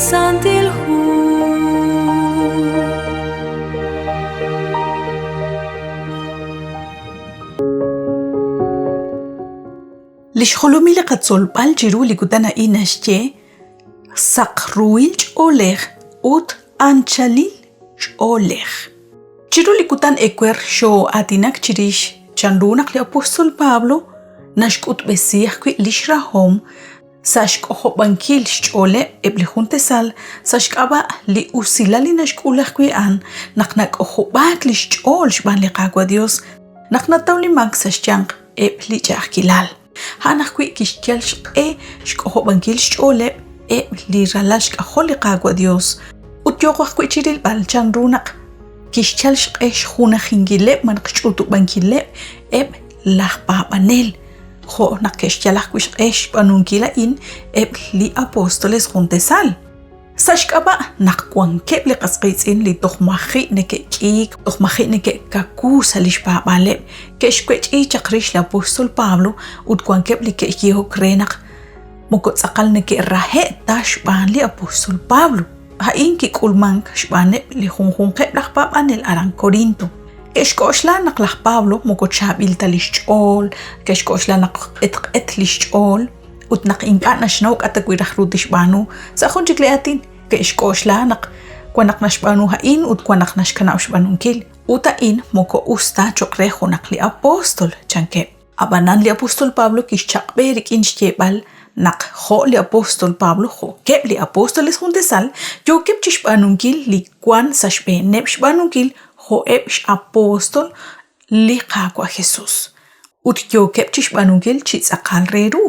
Santil Hu. Li xjolomil li qatzolb'al chiru li kutan a'in naxye saq ruhil ch'oolej ut anchalil ch'oolej. Chiru li kutan ewer xoo'aatinak chirix chanru naq li apóstol Pablo naxk'utb'esi ajwi' li xrahom sa' xk'ojob'ankil xch'ooleb' eb' li jun tasal sa' xk'ab'a' li usilal li naxk'ul ajwi' a'an naq nak'ojob'aak li xch'ool xb'aan li Qaawa' Yos naq natawlimank sa' xyanq eb' li ch'a'ajkilal. A'an ajwi' kixyal xq'e xk'ojob'ankil xch'ooleb' eb' li ralal xk'ajol li Qaawa' Yos ut yooq ajwi' chi rilb'al chanru naq kixyal xq'e xjunajinkileb' malaj xch'utub'ankileb' eb' laj paab'anel jo' naq ke'xyal ajwi' xq'e xb'aanunkil a'in eb' li apóstoles jun tesal. Sa' xk'ab'a' naq wankeb' li qas qiitz'in li toj maji' neke'k'iik, toj maji' neke'kawu sa' li xpaab'aaleb', ke'xwech'i chaq rix li apóstol Pablo ut wankeb' li ke'yehok re naq moko tz'aqal neke'rahe'k ta xb'aan li apóstol Pablo. A'in kik'ulmank xb'aaneb' li junjunqeb' laj paab'anel aran Corinto. Ke'xk'oxla naq laj Pablo moko chaab'il ta li xch'ool, ke'xk'oxla naq q'etq'et li xch'ool ut naq ink'a' naxnaw k'a' ta wi' raj ru tixb'aanu. Sa' jun chik li aatin, ke'xk'oxla naq wan naq naxb'aanu a'in ut wan naq naxkanab' xb'aanunkil. Ut a'in moko us ta cho'q re junaq li apóstol, chankeb'. Ab'anan li apóstol Pablo kixchaq'b'e rik'in xyeeb'al naq jo' li apóstol Pablo jo'keb' li apóstoles jun tasal yookeb' chi xb'aanunkil li wank sa' xb'eeneb' xb'aanunkil jo'eb' x'apóstol li Qaawa' Jesús ut yookeb' chi xb'aanunkil chi tz'aqal re ru.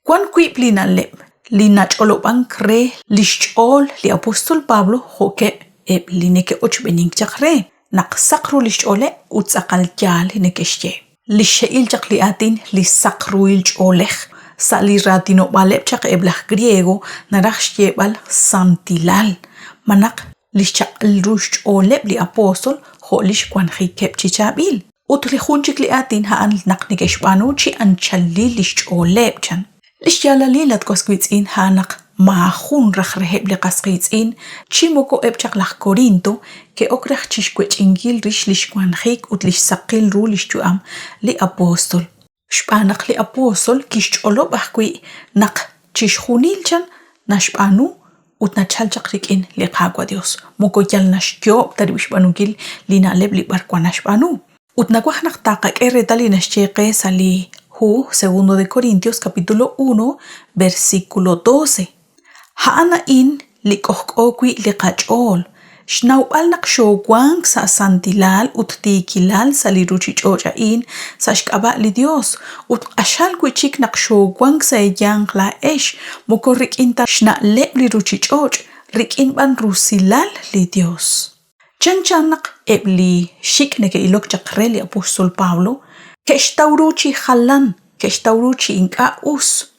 Wank wiib' li na'leb' li nach'olob'ank re li xch'ool li apóstol Pablo jo'keb' eb' li neke'ochb'enink chaq re, naq saq ru li xch'ooleb' ut tz'aqal yaal li neke'xye. Li xxe'il chaq li aatin li saq ruhil ch'oolej sa' li raatinob'aaleb' chaq eb' laj griego naraj xyeeb'al santilal, malaj li xchaq'al ru xch'ooleb' li apóstol jo' li xwanjikeb' chi chaab'il. Ut li jun chik li aatin a'an naq neke'xb'aanu chi anchalil li xch'ooleb', chan. Li xyaalalil, at was wiitz'in, a'an naq maajun raj reheb' li qas qiitz'in, chi moko eb' chaq laj Corinto, ke'ok raj chi xwech'inkil rix li xwanjik ut li xsaqil ru li xyu'am li apóstol. Xb'aan naq li apóstol kixch'olob' ajwi' naq chixjunil chan naxb'aanu ut nachalk chaq rik'in li Qaawa' Yos, moko yal naxyoob' ta rib' xb'aanunkil li na'leb' li b'arwan naxb'aanu. Ut nawaj naq taaqak'e reetal li naxye qe sa' li hu Segundo de Corintios capítulo 1 versículo 12. A'an a'in li k'ojk'o wi' li qach'ool, xnawb'al naq xoowank sa' santilal ut tiikilal sa' li ruuchich'och' a'in sa' xk'ab'a' li Yos, ut q'axal wi' chik naq xoowank sa' eeyanq laa'ex, moko rik'in ta xna'leb' li ruuchich'och', rik'in b'an rusilal li Yos. Chanchan naq eb' li xik' neke'ilok chaq re li apóstol Pablo ke'xtaw ru chi jalan, ke'xtaw ru chi ink'a' us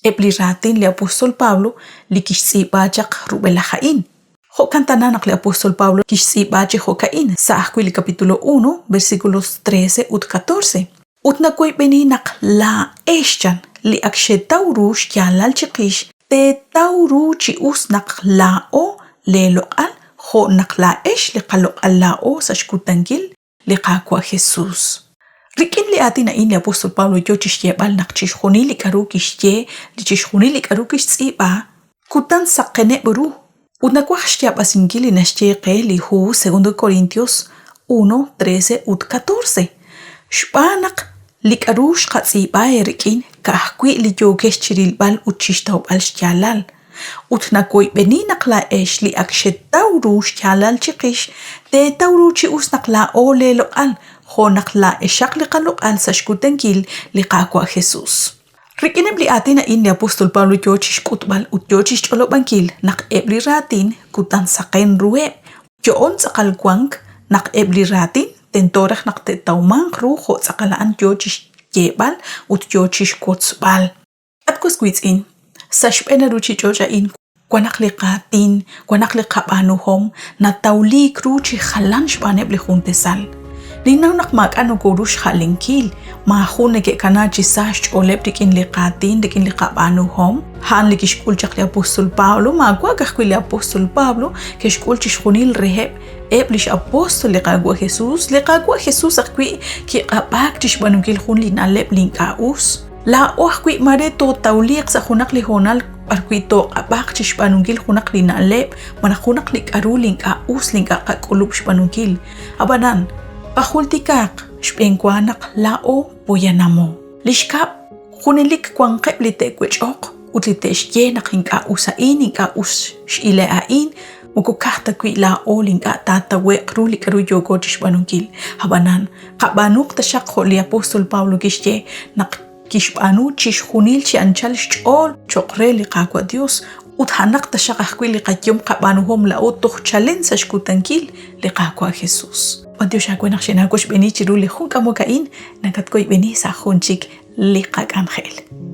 eb' li raatin li apóstol Pablo li kixtz'iib'a chaq rub'elaj a'in. Jo'kan tana naq li apóstol Pablo kixtz'iib'a chi jo'ka'in sa' ajwi' li capítulo 1, versículos 13 ut 14. Ut nawoyb'eni naq laa'ex chan li ak xetaw ru xyaalal chiqix teetaw ru chi us naq laa'o leeloq'al jo' naq laa'ex li qaloq'al laa'o sa' xkutankil li Qaawa' Jesús. Rik'in li aatin a'in li apóstol Pablo yoo chi xyeeb'al naq chixjunil li k'aru kixye, li chixjunil li k'aru kixtz'iib'a, kutan saqeneb' ru. Ut nawaj xyaab'asinkil li naxye qe li hu Segundo Corintios 1, 13 ut 14. Xb'aan naq li k'aru xqatz'iib'a eerik'in ka'ajwi' li yookex chi rilb'al ut chi xtawb'al xyaalal. Ut nawoyb'eni naq laa'ex li ak xetaw ru xyaalal chiqix, teetaw ru chi us naq laa'o leeloq'al, jo' naq laa'exaq li qaloq'al sa' xkutankil li Qaawa' Jesús. Rik'ineb' li aatin a'in li apóstol Pablo yoo chi xk'utb'al ut yoo chi xch'olob'ankil naq eb' li raatin kutan saqen ruheb', yo'on tz'aqal wank naq eb' li raatin tento raj naq te'tawmanq ru jo' tz'aqal a'an yoo chi xyeeb'al ut yoo chi xwotzb'al. At was wiitz'in, sa' xb'een a ruuchich'och' a'in wan naq li qaatin, wan naq li qab'aanuhom natawliik ru chi jalan xb'aaneb' li jun tasal. Ninnaw naq maak'a' nokoru xja'lenkil, maajun neke'kana chi sa xch'ooleb' rik'in li qaatin, rik'in li qab'aanuhom. A'an li kixk'ul chaq li apóstol Pablo, maawa' ka'ajwi' li apóstol Pablo, ke'xk'ul chixjunil reheb' eb' lix apóstol li Qaawa' Jesús. Li Qaawa' Jesús ajwi' kiq'ab'aak chi xb'aanunkil jun li na'leb' li ink'a' us. Laa'o ajwi' maare tootawliiq sa' junaq li hoonal b'arwi' tooq'ab'aaq chi xb'aanunkil junaq li na'leb' malaj junaq li k'aru li ink'a' us li ink'a' qak'ulub' xb'aanunkil. Ab'anan, qajultikaaq xb'eenwa naq laa'o poyanamo. Li xkab', junelik wanqeb' li te'wech'oq ut li te'xye naq ink'a' us a'in, ink'a' us x'ile a'in, moko ka'aj ta wi' laa'o li ink'a' taatawe'q ru li k'aru yooko chi xb'aanunkil. Ab'anan, qab'aanuq taxaq jo' li apóstol Pablo kixye naq kixb'aanu chixjunil chi anchal xch'ool cho'q re li Qaawa' Yos ut a'anaq taxaq ajwi' li qayom qab'aanuhom laa'o toj chalen sa' xkutankil li Qaawa' Jesús. B'antiox aawe naq xinaawochb'eeni chiru li jun k'amok a'in, nakatwoyb'eni sa' jun chik li qak'anjel.